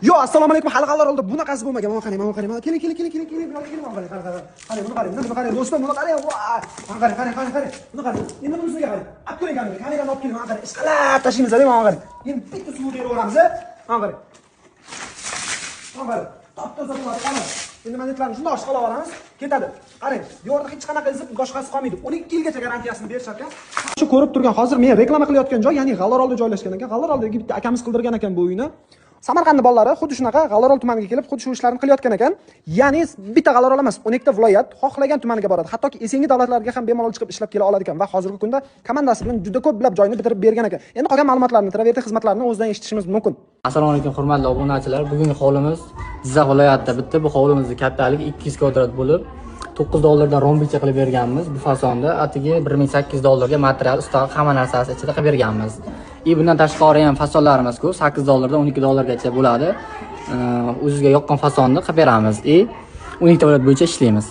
Yo, assalomu alaykum. Hali oldi bunaqasi bo'lmagan. Mana qarang, mana qarang. Mana keling, keling, keling, keling, keling, keling, mana qarang, qarang, qarang. Qarang, buni qarang, buni qarang, do'stim, buni qarang. Voy! Mana qarang, qarang, qarang, qarang. Buni qarang. Endi buni ustiga qarang. Olib keling kamerani, kamerani olib keling, mana qarang. Ishqalab tashlaymiz, mana qarang. Endi bitta suv berib yuboramiz. Mana qarang. Mana qarang. Top-toza bo'ladi, qarang. Endi magnitlarni shundoq ishqalab olamiz, ketadi. Qarang, bu yerda hech qanaqa izi boshqasi qolmaydi. 12 yilgacha garantiyasini berishar ekan. Shu ko'rib turgan hozir men reklama qilayotgan joy, ya'ni G'allaorolda joylashgan ekan. G'allaoroldagi bitta akamiz qildirgan ekan bu uyni. Samarqandning bolalari xuddi shunaqa G'allaorol tumaniga kelib, xuddi shu ishlarni qilayotgan ekan. Ya'ni bitta G'allaorol emas, 12 ta viloyat xohlagan tumaniga boradi. Hattoki SNG davlatlariga ham bemalol chiqib ishlab kela oladi ekan va hozirgi kunda komandasi bilan juda ko'plab joyni bitirib bergan ekan. Endi qolgan ma'lumotlarni travertin xizmatlarini o'zidan eshitishimiz mumkin. Assalomu alaykum, hurmatli obunachilar. Bugungi hovlimiz Jizzax viloyatida bitta. Bu hovlimizni kattaligi 200 kvadrat bo'lib, 9 dollardan rombicha qilib berganmiz. Bu fasonda atigi 1800 dollarga material, ustag'i, hamma narsasi ichida qilib berganmiz. И bundan tashqari ham fasonlarimiz ko'p, 8 dollardan 12 dollargacha bo'ladi. O'zizga yoqqan fasonni qilib beramiz. И 12 ta viloyat bo'yicha ishlaymiz.